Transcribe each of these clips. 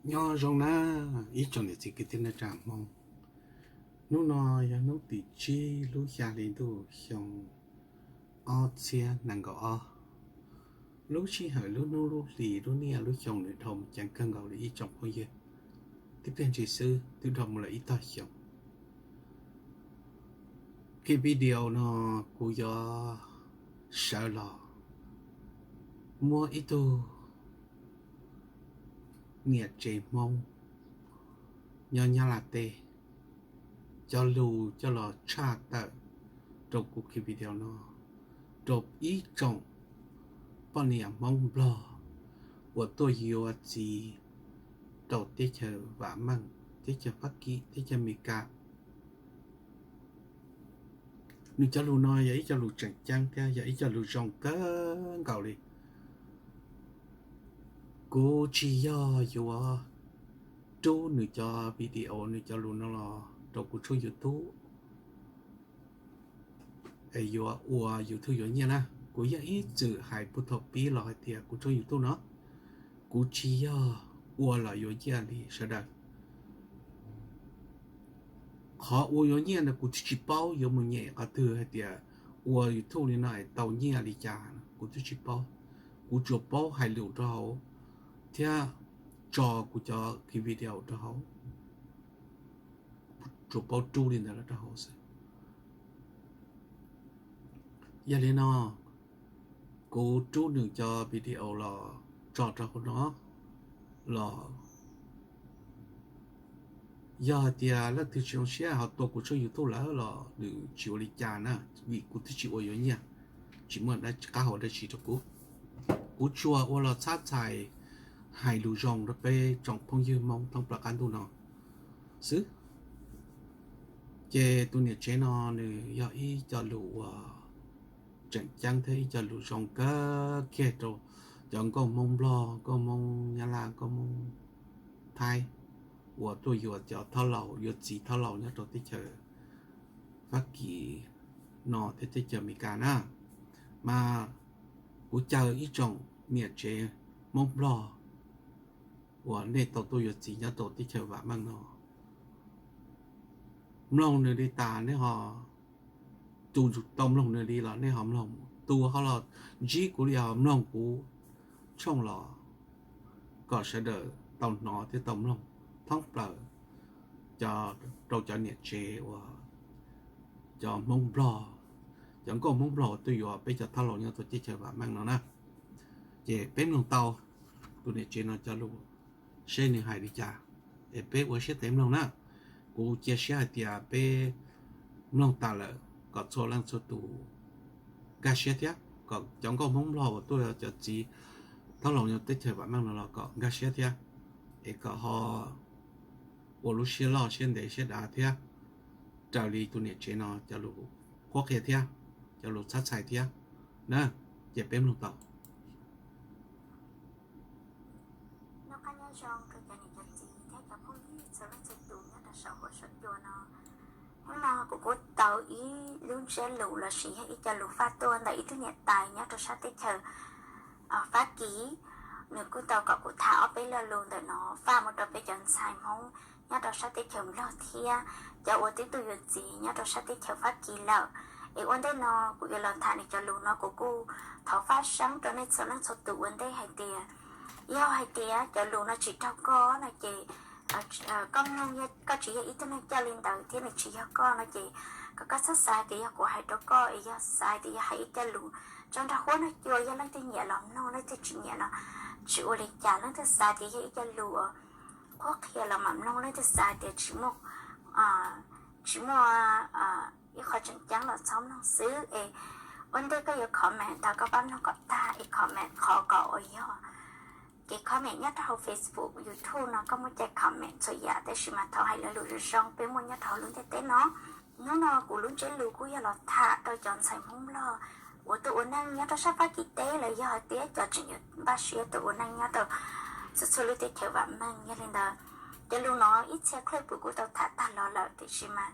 Nyob zoo na ib tsoom niam txiv kwv tij neej tsa Hmoob. Hnub no yog hnub tim tsib lub xya hli ntuj xyoo ob txhiab nees nkaum ob. Lub sij hawm lub hnub lub hlis lub niaj lub xyoo nws dhau mus ceev kawg nkaus li ib tsoom phooj ywg. Tib pliag ntsis xwb twb dhau mus lawm ib tog xyoo. Kiv video no kuv yuav sawv los muab ib tug niam tsev Hmoob nyob Nyab Laj teb cov lus coj los tshaj tawm rau kuv kiv video no rau ib tsoom poj niam Hmoob Nplog uas tuaj yuav txiv rau teb chaws vam meej, teb chaws Fab Kis, teb chaws Amelikas. Nws cov lus no yog ib co lus tseem ceeb thiab yog ib co lus zoo kawg nkaus li. Kuv tsis yog yuav rub nws cov video, nws cov lus no los rau kuv tshooj YouTube es yuav ua YouTube yuav nyiaj na. Kuv yeej ib txwm hais puag thaum pib los hais tias kuv tshooj YouTube no kuv tsis yog ua los yuav nyiaj li sawv daws. Qhov ua yuav nyiaj no kuv twb tsis paub yuav mus nyem qhov twg hais tias ua YouTube li no es tau nyiaj li cas, kuv twb tsis paub. Kuv tsuas paub hais lus rau hauv thiab tso kuv cov kiv video rau hauv, tsuas paub rub li ntawd rau hauv xwb. Yog li no kuv rub nws cov video los tso rau hauv no los yog hais tias leej twg tsis zoo siab ho tua kuv tshooj YouTube lawm los nws tsis ua li cas na, vim kuv twb tsis ua yuav nyiaj, tsis muaj qab hau dab tsi rau kuv. Kuv tsuas ua los txhab txhais hais lus zoo rau peb tsoom phooj ywg Hmoob thoob plaws qab ntuj no xwb. Ces tus niam tsev no nws yog ib co lus uas tseem ceeb thiab ib co lus zoo kawg kiag rau cov nkauj Hmoob Nplog, nkauj Hmoob Nyab Laj, nkauj Hmoob Thaib uas tuaj yuav cov thaub laus, yuav txiv thaub laus nyob rau teb chaws Fab Kis no thiab teb chaws Amelikas na. Mas kuv caw ib tsoom niam tsev Hmoob Nplog uas nej tau tuaj yuav txiv nyob rau teb chaws vam meej no, mloog nws li tas nej ho, tus tau mloog nws li los nej ho mloog, tus ho los ntsib kuv li ho mloog kuv tshooj los kom sawv daws tau hnov thiab tau mloog thoob plaws rau cov niam tsev uas cov Hmoob Nplog, cov nkauj Hmoob Nplog uas tuaj yuav peb cov thaub laus nyob rau teb chaws vam meej no na. Ces peb mloog tau tus niam tsev no cov lus seb nws hais li cas, es peb ua siab tev mloog na. Kuv cia siab hais tias peb mloog tas lawm kom txhua leej txhua tus nkag siab thiab, kom cov nkauj Hmoob Nplog uas tuaj cov txiv thaub laus nyob teb chaws vam meej no los kom nkag siab thiab, es kom ho ua lub siab loj siab ntev siab dav thiab, raws li tus niam tsev no cov lus qhuab qhia thiab, cov lus txhab txhais thiab na. Ces peb mloog tau. Noj qab nyob zoo rau cov niam cov txiv thiab cov phooj ywg txhua leej txhua tus nyob rau saum huab saum cua no. Hnub no kuv kuj tau ib lub ntsiab lus lossis yog ib co lus faj tuaj ntawm ib tug niam tais nyob rau sab teb chaws Fab Kis. Nws kuj tau kom kuv tham ob peb lo lus ntawm no faj mus rau peb cov ntxhais Hmoob nyob rau sab teb chaws Nplog thiab cov uas twb tuaj yuav txiv nyob rau sab teb chaws Fab Kis lawm. Es ua ntej no kuv yuav los tham nws cov lus no kuv kuj thov faj seeb rau nej txhua leej txhua tus ua ntej hais tias, yog hais tias cov lus no tsis raug koj no ces koj mloog, koj tsis yog ib tug neeg coj li ntawd thiab nws tsis yog koj no ces kom koj txhob xav hais tias yog kuv hais rau koj es yog xav hais tias yog hais ib co lus tso nrog huab nrog cua, yog leej twg nyiam los mloog, leej twg tsis nyiam los tsis ua li cas. Leej twg xav tias yog ib co lus qhuab qhia los mam mloog, leej twg xav tias tsis muaj, tsis muaj ib qho tseem ceeb los txhob mloog xwb. Es ua ntej koj yuav comment tau koj pab mloog kom tag es comment qhov kom uas yog kev comment nyob rau hauv Facebook, YouTube no koj muaj cai comment txhua yam, tab sis mas thov hais lawv lus zoo zoo peb muaj nyob rau hauv lub ntiaj teb no. Hnub no kuv lub ntsiab lus kuj yog los tham rau cov ntxhais Hmoob Nplog uas tuaj ua neej nyob rau sab Fab Kis teb los yog hais tias cov tseem yuav npaj siab tuaj ua neej nyob rau txhua txhua lub teb chaws vam meej. Yog li ntawd, cov lus no ib txhia clip kuv kuj tau tham tag los lawm, tiam sis mas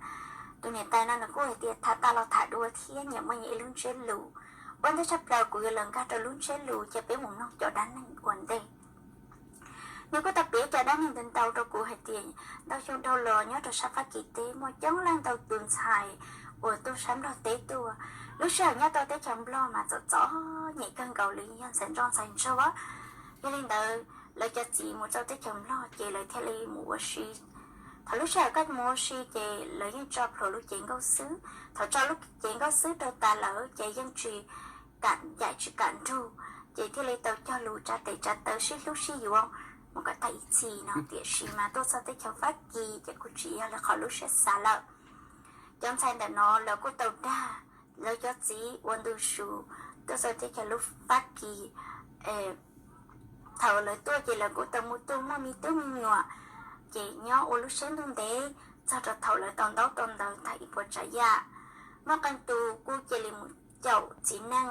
tus niam tais no nws kuj hais tias tham tag los tham dua thiab, nyias muaj nyias ib lub ntsiab lus. Ua ntej tshaj plaws kuv yuav los nkag rau lub ntsiab lus ces peb mus mloog cov dab neeg ua ntej. Nws kuj tau piav cov dab neeg ntau ntau rau kuv hais tias ntau xyoo dhau los nyob rau sab Fab Kis teb muaj coob leej ntau tus ntxhais uas tuaj sab Nplog teb tuaj. Lub sij hawm nyob rau teb chaws Nplog mas txom txom nyem kawg nkaus li, yog ntxhais ntsoj ntxhais ntsuag. Yog li ntawd, lawv cov txiv mus rau teb chaws Nplog ces lawv thiaj li mus ua si. Thaum lub sij hawm koj mus ua si ces lawv yeej tso plhuav lub cev nkauj xwb. Thaum tso lub cev nkauj xwb rau tas lawm ces yeej tsis kam ncaim tsis kam nrug, ces thiaj li tau cog lus tsa tes tsa taw sib hlub sib yuav mus kom tag ib txhis no. Tiam sis mas tuaj txog teb chaws Fab Kis ces kuj tsis yog li qhov lub siab xav lawm. Cov ntxhais ntawm no lawv kuj tau dag lawv cov txiv ua ntu zus tuaj txog teb chaws lub Fab Kis. Thaum lawv tuaj ces lawv kuj tau mus tuaj muaj me tub me nyuam, ces nyob ua lub siab ntuj ntev txog rau thaum lawv tau ntaub tau ntawv tag ib puas tsav yam. Muaj qee tus kuj cia li mus caum txiv neej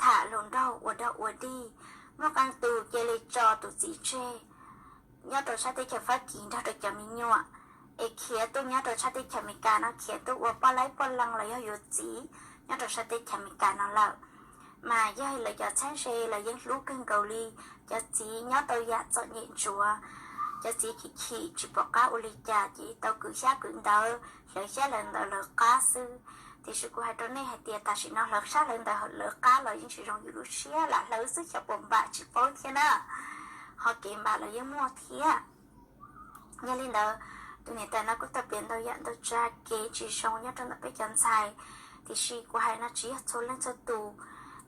tham hluas nraug ua dog ua dig. Muaj qee tus cia li tso tus txiv tseg nyob rau sab teb chaws Fab Kis nrog rau cov me nyuam, es khiav tuaj nyob rau sab teb chaws Amelikas no, khiav tuaj ua poj laib poj leej los yog yuav txiv nyob rau sab teb chaws Amelikas no lawm. Mas yog lawv cov txheeb ze lawv yeej hlub kawg nkaus li. Cov txiv nyob tau yam txom nyem ntsuav, cov txiv chim chim tsis pom qab ua li cas ces tau kwv xyab kwv ntawv hlawv xyab hlawv ntawv lawv qab xwb. Tiam sis kuv hais rau nej hais tias tam sim no hlawv xyab hlawv ntawv lawv qab los yeej tsis zoo yus lub siab, lam hlawv xwb xyov puas npam tsis paub thiab na, ho kev npam los yeej muaj thiab. Yog li ntawd, tus niam tais no kuj tau piav ntau yam ntau tsav kev tsis zoo nyob rau ntawm peb cov ntxhais. Tiam sis kuv hais no tsis yog txhua leej txhua tus,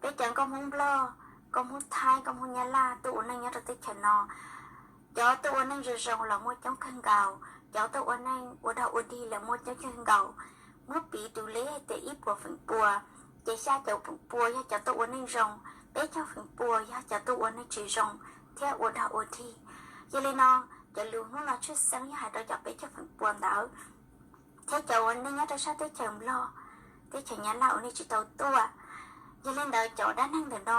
peb cov nkauj Hmoob Nplog, nkauj Hmoob Thaib, nkauj Hmoob Nyab Laj tuaj ua neej nyob rau teb chaws no, cov tuaj ua neej zoo zoo los muaj coob kawg nkaus, cov tuaj ua neej ua dog ua dig los muaj coob kawg nkaus. Muab piv tus leb hais tias ib puas feem pua, ces xya caum feem pua yog cov tuaj ua neej zoo, peb caug feem pua yog cov tuaj ua neej tsis zoo thiab ua dog ua dig. Yog li no, cov lus hnub no tshwj xeeb yog hais rau cov peb caug feem pua ntawd thiab cov ua neej nyob rau sab teb chaws Nplog, teb chaws Nyab Laj uas nej tsis tau tuaj. Yog li ntawd cov dab neeg ntawm no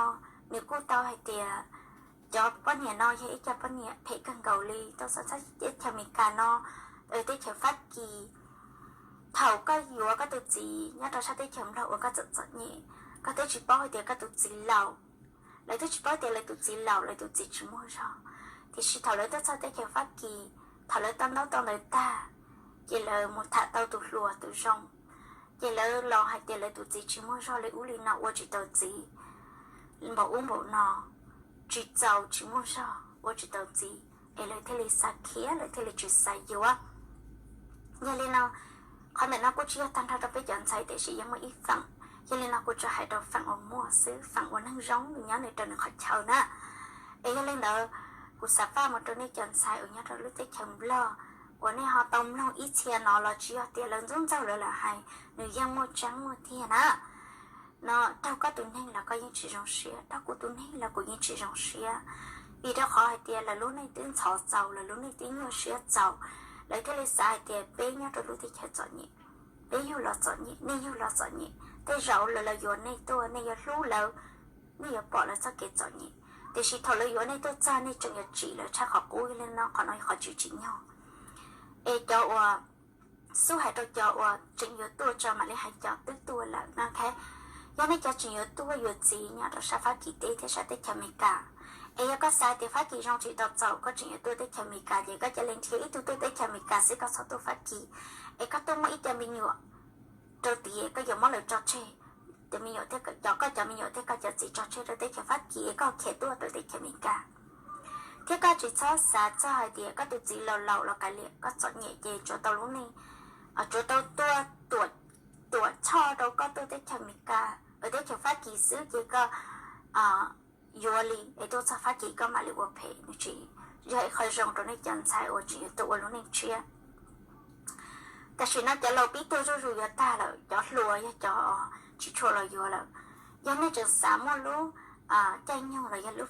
nws kuj tau hais tias cov poj niam no yog ib co poj niam phem kawg nkaus li, tau txog teb chaws Amelikas no, teb chaws Fab Kis. Thaum koj yuav koj tus txiv nyob rau sab teb chaws Nplog uas koj txom txom nyem, koj twb tsis paub hais tias koj tus txiv laus, lawv twb tsis paub tias lawv tus txiv laus, lawv tus txiv tsis muaj zog. Tiam sis thaum lawv tuaj txog teb chaws Fab Kis, thaum lawv tau ntaub tau ntawv tag, ces lawv mus tham tau tus hluas tus zoo, ces lawv los hais tias lawv tus txiv tsis muaj zog li ub li no ua tsis tau txiv, npaum ub npaum no, tsis txaus tsis muaj zog ua tsis tau txiv, es lawv thiaj li xav khiav lawv thiaj li tsis xav yuav. Yog li no, qhov ntawm no kuj tsis yog tag nrho rau peb cov ntxhais tiam sis yeej muaj ib feem. Yog li no kuv tsuas hais rau feem uas muaj xwb, feem uas neeg zoo nws nyob nws rau nws qhov chaw na. Es yog li ntawd, kuv xav faj mus rau nej cov ntxhais uas nyob rau lub teb chaws Nplog uas nej ho tau mloog ib txhia no los tsis yog tias lawv ntxub ntxaug lawv lam hais, nws yeej muaj tseeb muaj tiag na. No raug koj tus neeg los koj yeej tsis zoo siab, raug kuv tus neeg los kuv yeej tsis zoo siab. Vim rau qhov hais tias lawv lub neej twb ntxhov txaus, lawv lub neej twb nyuaj siab txaus, lawv thiaj li xav hais tias peb nyob rau lub teb chaws txom nyem, peb yug los txom nyem, nej yug los txom nyem, tej zaum lawv los yuav nej tuaj nej yuav hlub lawv, nej yuav pom lawv txoj kev txom nyem. Tiam sis thaum lawv yuav nej tuaj txog nej tseem yuav tsim lawv tshaj qhov qub li no, qhov no yog qhov tsis tsim nyog. Es cov uas xub hais rau cov uas tseem yuav tuaj tso mam li hais cov twb tuaj lawm no. Yog nej cov tseem yuav tuaj yuav txiv nyob rau sab Fab Kis teb thiab sab teb chaws Amelikas, es yog koj xav tias Fab Kis zoo tsis tau txaus koj tseem yuav tuaj teb chaws Amelikas ces koj cia li nrhiav ib tug tuaj teb chaws Amelikas xwb, koj txhob tuaj Fab Kis. Es koj tuaj muaj ib co me nyuam rau tid koj yuav muab lawv tso tseg, cov me nyuam thiab cov, koj cov me nyuam thiab koj cov txiv tso tseg rau teb chaws Fab Kis es koj khiav tuaj rau teb chaws Amelikas. Thiab koj tsis txhob xav txog hais tias koj tus txiv laus laus los kav liam, koj txom nyem ces tsuav tau lub neej, tsuav tau tuaj tuam choj rau koj tuaj teb chaws Amelikas, teb chaws Fab Kis xwb ces koj yuav li es tuaj txog Fab Kis koj mam li ua phem, nws tsis yog ib qho zoo rau nej cov ntxhais uas tseem yuav tuaj ua lub neej tshiab. Tam sim no cov laus pib tuag zuj zus yuav tag lawm, cov hluas yog cov tsis tshua los yuav lawm. Yog nej tseem xav muaj lub caij nyoog los yog lub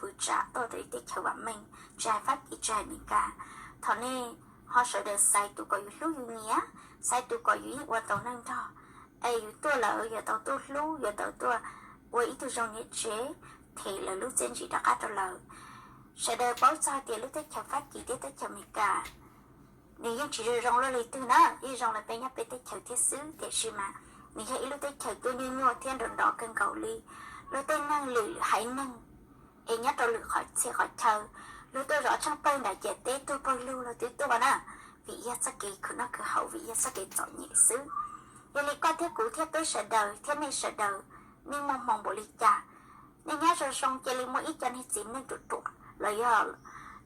hwv tsam tuaj rau teb chaws vam meej, tsis hais Fab Kis tsis hais Amelikas, thov nej ho sawv daws xaiv tus kom yus hlub yus nyiam, xaiv tus kom yus yeej ua tau neej nrog, es yus tuaj lawm yuav tau tuaj hlub, yuav tau tuaj ua ib tug zoo niam tsev, them lawv lub txiaj ntsig rov qab rau lawv. Sawv daws paub txog hais tias lub teb chaws Fab Kis thiab teb chaws Amelikas nws yeej tsis zoo zoo luaj li twg na, yeej zoo li peb nyob peb teb chaws thiab xwb, tiam sis mas nws yog ib lub teb chaws tuaj nyuaj nyuaj thiab nrov nrov kawg nkaus li. Luag tej neeg lwm haiv neeg es nyob rau lwm qhov txhia qhov chaw, Luag tuaj zov tsheej pawg ntawm ciam teb tuag pawg lug los twb tuaj na, vim yog txoj kev khwv noj khwv haus, vim yog txoj kev txom nyem xwb. Yog li koj thiab kuv thiab peb sawv daws thiab nej sawv daws, nej muaj hmoo npaum li cas, nej nyob zoo zoo cia li muaj ib co niag txiv neej ruam ruam los yog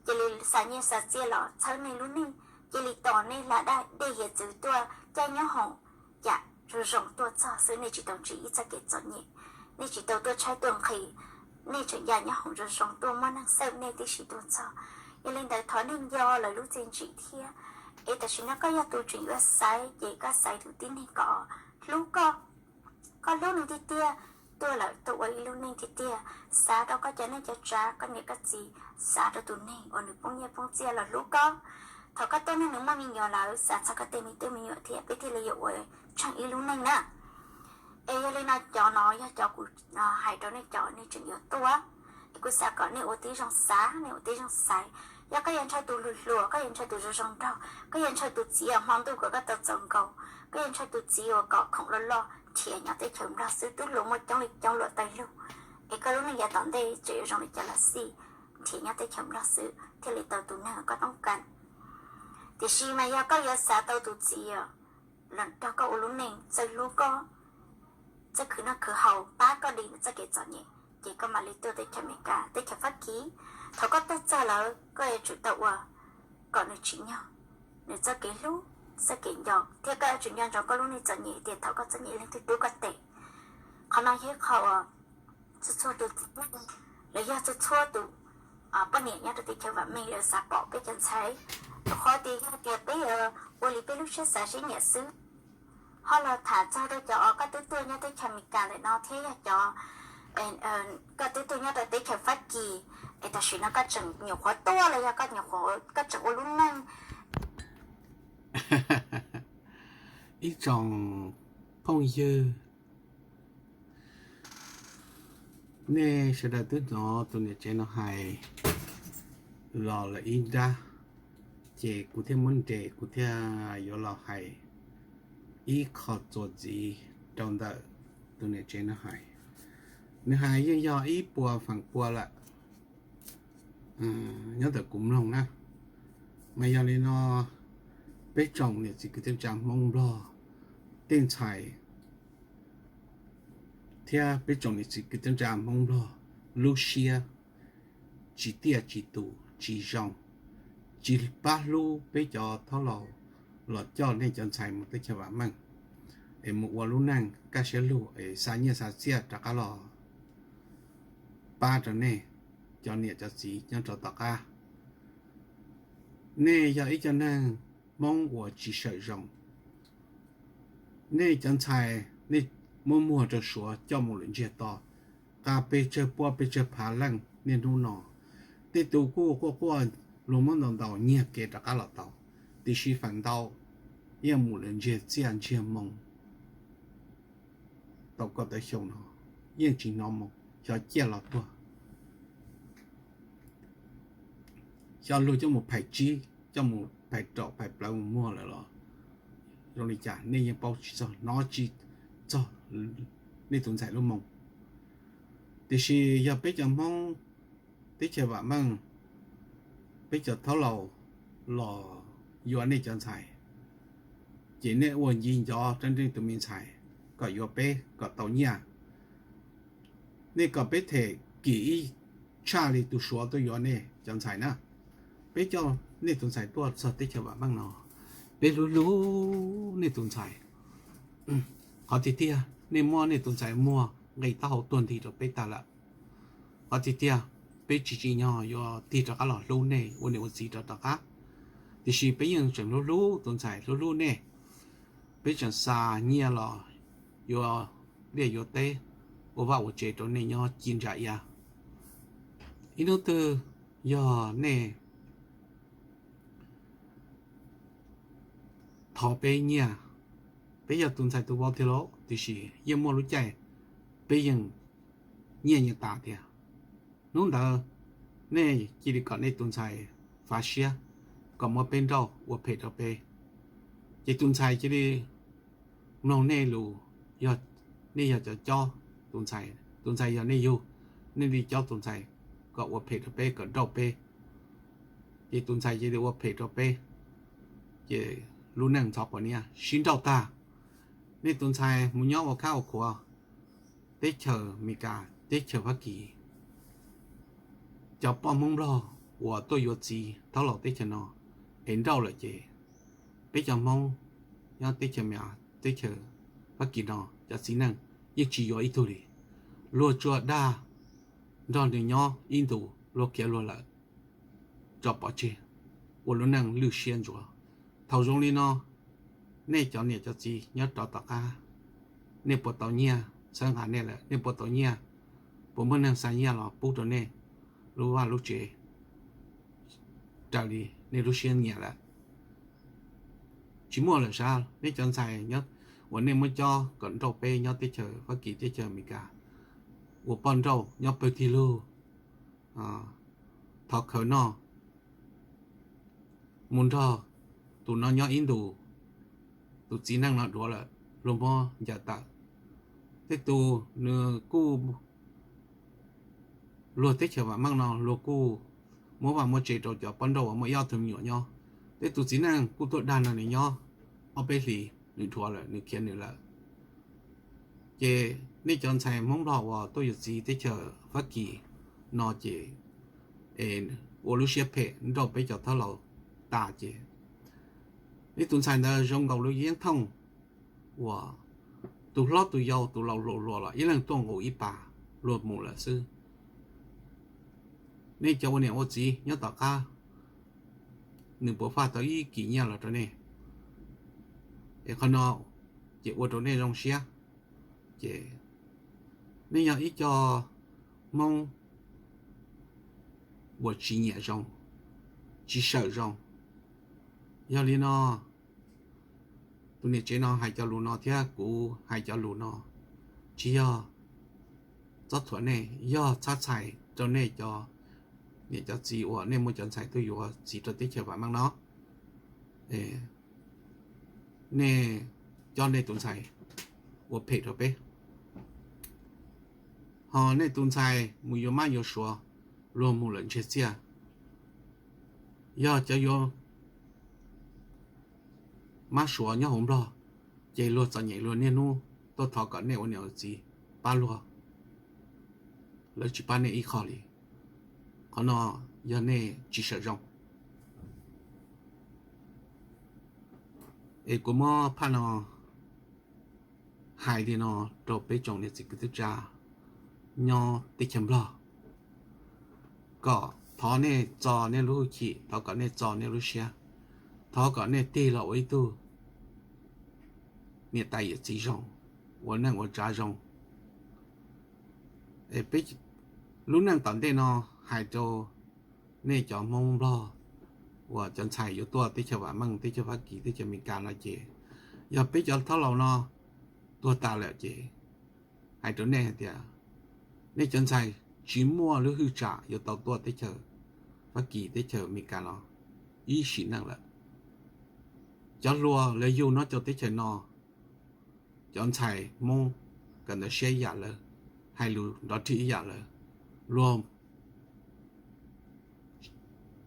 cia li xa nyiaj xa txiaj los txhawb nej lub neej, cia li tos nej hla daj dej hiav txwv tuaj caij nyob hoom, yam zoo zoo tuaj txog xwb, nej tsis tau ntsib ib txoj kev txom nyem, nej tsis tau tuaj tshaib tuaj nqhis, nej tseem yam nyob hoom zoo zoo tuaj muaj neeg xawb nej tib si tuaj txog. Yog li ntawd thov nej nco lawv lub txiaj ntsim thiab. Es tam sim no koj yog tus tseem yuav xaiv ces koj xaiv tus tib neeg kom hlub koj, koj hlub nws tiag tiag, tuaj lawm tuaj ua ib lub neej tiag tiag, xav rau koj cov neej cov tsav, koj niam koj txiv, xav rau tus neeg uas nws poob nyiaj poob txiaj los hlub koj. Thaum koj tuaj nrog nws muaj me nyuam lawm xav txog koj tej me tub me nyuam thiab peb thiaj li yuav ua tsheej ib lub neej na. Es yog li no cov no yog cov kuv hais rau nej cov nej tseem yuav tuaj, es kuv xav kom nej ua tib zoo xav, nej ua tib zoo xaiv. Yog koj yuav ntshaw tus hluas hluas, koj yuav ntshaw tus zoo zoo nraug, koj yuav ntshaw tus txiv uas hmo ntuj kom koj tau txaus nkaus, koj yuav ntshaw tus txiv uas kom khoom loj loj nrhiav nyob teb chaws Nplog xwb, tub hluas muaj coob li coob luam tais lug, es koj lub neej yav tom ntej tseem yuav zoo li cas los xij, nrhiav nyob teb chaws Nplog xwb thiaj li tau tus neeg koj toob kas. Tiam sis mas yog koj yuav xav tau tus txiv los nrog koj ua lub neej, txawj hlub koj, txawj khwv noj khwv haus, pab koj li txoj kev txom nyem, ces koj mam li tuaj teb chaws Amelikas, teb chaws Fab Kis. Thaum koj tuaj txog lawm koj yuav tsum tau ua kom nws tsim nyog nws txoj kev hlub, txoj kev nco, thiab koj yuav tsum nco ntsoov koj lub neej txom nyem tias thaum koj txom nyem leej twg rub koj tes. Qhov no yog ib qho uas txhua txhua tus txiv neej los yog txhua txhua tus poj niam nyob rau teb chaws vam meej lawv xav pom peb cov ntxhais. Rau qhov tias yog tias peb ua li peb lub siab xav siab nyiam xwb. Ho los tham txog rau cov uas koj twb tuaj nyob teb chaws Amelikas ntawm no thiab yog cov koj twb tuaj nyob rau teb chaws Fab Kis, es tam sim no koj tseem nyuam qhuav tuaj los yog koj nyuam qhuav koj tseem ua lub neej. Ib tsoom phooj ywg, nej sawv daws twb hnov tus niam tsev no hais los lawm ib nrab, ces kuv thiaj muab nres kuv thiaj yuav los hais ib qho txuas ntxiv rau ntawm tus niam tsev no hais. Nws hais yeej yog ib puas feem pua lawm nyob ntawm kuv mloog na. Mas yog li no, peb tsoom niam txiv kwv tij neej tsa Hmoob Nplog, tej ntxhais thiab peb tsoom niam txiv kwv tij neej tsa Hmoob Nplog lub siab tsis tiaj tsis tus tsis zoo, tsis pab hlub peb cov thaub laus los coj nej cov ntxhais mus teb chaws vam meej, es mus ua lub neej kaj siab lug es xa nyiaj xa txiaj rov qab los pab rau nej cov niam cov txiv nyob rau tom qab. Nej yog ib co neeg Hmoob uas tsis sawm zoo. Nej cov ntxhais nej muab muag rau Suav coj mus lawm ntsiag to, qab pes tsawg puas pes tsawg phav leej niaj hnub no. Tej tus kuj quaj quaj luag muab ntaus ntaus nyiag kev rov qab los tau, tiam sis feem ntau yeej mus lawm ntsiag txiaj ntsiag moo. Tau kaum tawm xyoo no yeej tsis hnov mus, xyov ciaj los tuag. Xyov luag coj mus phais tsib, coj mus phais raum phais plawv mus muag lawm los zoo li cas nej yeej paub tsis txog, hnov tsis txog nej tus ntxhais lub moo. Tiam sis yog peb cov Hmoob teb chaws vam meej, peb cov thaub laus los yuav nej cov ntxhais, ces nej ua nci ncov rau nej tus me ntxhais kom yuav peb kom tau nyiaj. Nej kom peb them kim ib tshaj li tus Suav tuaj yuav nej cov ntxhais na. Peb coj nej tus ntxhais tuaj txog teb chaws vam meej no, peb hlub hlub nej tus ntxhais. Qhov tiag tiag nej muab nej tus ntxhais muag nqis taub hau tuag nthi rau peb tag lawm. Qhov tiag tiag peb tsis tsim nyog yuav tig rov qab los hlub nej ua niam ua txiv rau tom qab, tiam sis peb yeej tseem hlub hlub tus ntxhais hlub hlub nej. Peb tseem xa nyiaj los yuav liaj yuav teb, ua vaj ua tsev rau nej nyob ci ntsa ia. Ib hnub twg yog nej thov peb nyiaj, peb yog tus ntxhais tus vauv tiag lauj, tiam sis yeej muaj lub caij peb yeej nyiaj yeej tas tiag. Hnub ntawd nej cia li kom nej tus ntxhais fav siab kom muab peb nrauj ua phem rau peb, ces tus ntxhais cia li mloog nej lus, yog nej yog cov cob tus ntxhais, tus ntxhais yog nej yug, nej li cob tus ntxhais kom ua phem rau peb kom nrauj peb. Ces tus ntxhais cia li ua phem rau peb, ces lub neej ntxhov pos niab sib nrauj tag. Nej tus ntxhais mus nyob ua khab ua khuav teb chaws Amelikas, teb chaws Fab Kis. Cov poj Hmoob Nplog uas tuaj yuav txiv thaub laus teb chaws no es nrauj lawm ces peb cov Hmoob nyob teb chaws Amelikas, teb chaws Fab Kis no cov txiv neej yeej tsis yuav ib tug li. Luag tsuas dag nrog nws nyob ib ntus luag khiav luag lawm, tso pov tseg, ua lub neej lwj siab ntsuav. Thaum zoo li no, nej cov niam cov txiv nyob rov tom qab, nej puas tau nyiaj? Txhawb nqa nej lawm, nej puas tau nyiaj? Puas muaj neeg xa nyiaj los pub rau nej lub vaj lub tsev raws li nej lub siab nyiam lawm? Tsis muaj lawm sab. Nej cov ntxhais uas nej muab cob kom nrauj peb nyob teb chaws Fab Kis, teb chaws Amelikas, ua poj nrauj nyob pawg tig lug, thov khawv noj, mus nrog tus no nyob ib ntus, tus txiv neej no duav lawm, luag muab ncaws tawm. Tej tus nws kuj luag teb chaws vam meej no luag kuj muab vaj muab tsev rau cov poj nrauj uas muaj ib ob tug me nyuam nyob. Tej tus txiv neej kuj tuaj dag nrog nws nyob ob peb hlis, nws dhuav lawm, nws khiav nws lawm. Ces nej cov ntxhais Hmoob Nplog uas tuaj yuav txiv teb chaws Fab Kis no ces ua lub siab phem nrauj peb cov thaub laus tas ces nej tus ntxhais ntawd zoo nkaus li yeeb thooj uas tus hlob tus yau tus laus hluas los ib leeg tuaj nqus ib pas luag mus lawm xwb. Nej cov ua niam ua txiv nyob tom qab, nws puas faj tau ib kis nyiaj los rau nej? Es qhov no ces ua rau nej zoo siab. Ces nej yog ib co Hmoob uas tsis nyiam zoo, tsis sawm zoo. Yog li no, tus niam tsev no hais cov lus no thiab kuv hais cov lus no tsis yog txob thuam nej, yog txhab txhais rau nej cov niam cov txiv uas nej muaj cov ntxhais tuaj yuav txiv rau teb chaws vam meej no. Nej coj nej tus ntxhais ua phem rau peb, ho nej tus ntxhais mus yuav mab yuav suav, luag mus lawm ntseg txiaj. Yog cov yuav mab suav nyob hauv Nplog, ces luag txom nyem luag niaj hnub tuaj thov kom nej ua niam ua txiv pab luag, lawv tsis pab nej ib qho li. Qhov no yog nej tsis sawm zoo. Es kuv muab phaj no hais li no rau peb tsoom niam txiv kwv tij tsa nyob teb chaws Nplog, kom thov nej txo nej lub hwj chim, thov kom nej txo nej lub siab, thov kom nej tig los ua ib tug niam tais yawm txiv zoo, ua neej ua tsav zoo. Peb lub neej tom ntej no hais rau nej cov Hmoob Nplog uas cov ntxhais yuav tuaj teb chaws vam meej, teb chaws Fab Kis, teb chaws Amelikas no ces yog peb cov thaub laus no tuag tas lawm ces hais rau nej hais tias nej cov ntxhais tsis muaj lub hwj tsam yuav tau tuaj teb chaws Fab Kis, teb chaws Amelikas no ib sim neej lawm. Cov hluas lawv yug nyob rau teb chaws no, cov ntxhais Hmoob kawm ntawv siab ib yam lawv, hais lus nrov rhij ib yam lawv, luag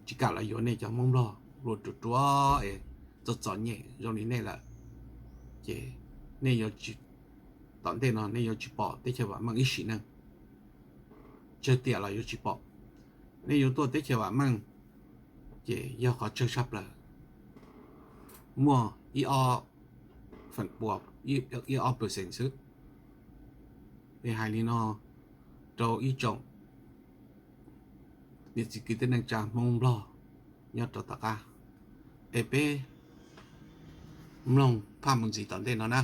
tsis kam los yuav nej cov Hmoob Nplog, luag ruam ruam es txom txom nyem zoo li nej lawm. Ces nej yuav, tom ntej no nej yuav tsis pom teb chaws vam meej ib sim neej, tsawg tiam los yuav tsis pom. Nej yuav tuaj teb chaws vam meej ces yog qhov tsawg tshaj plaws, muaj ib ob feem pua, ib ob percent xwb. Es hais li no rau ib tsoom niam txiv kwv tij neej tsa Hmoob Nplog nyob rau tom qab, es peb mloog phaj mus ntxiv tom ntej no na.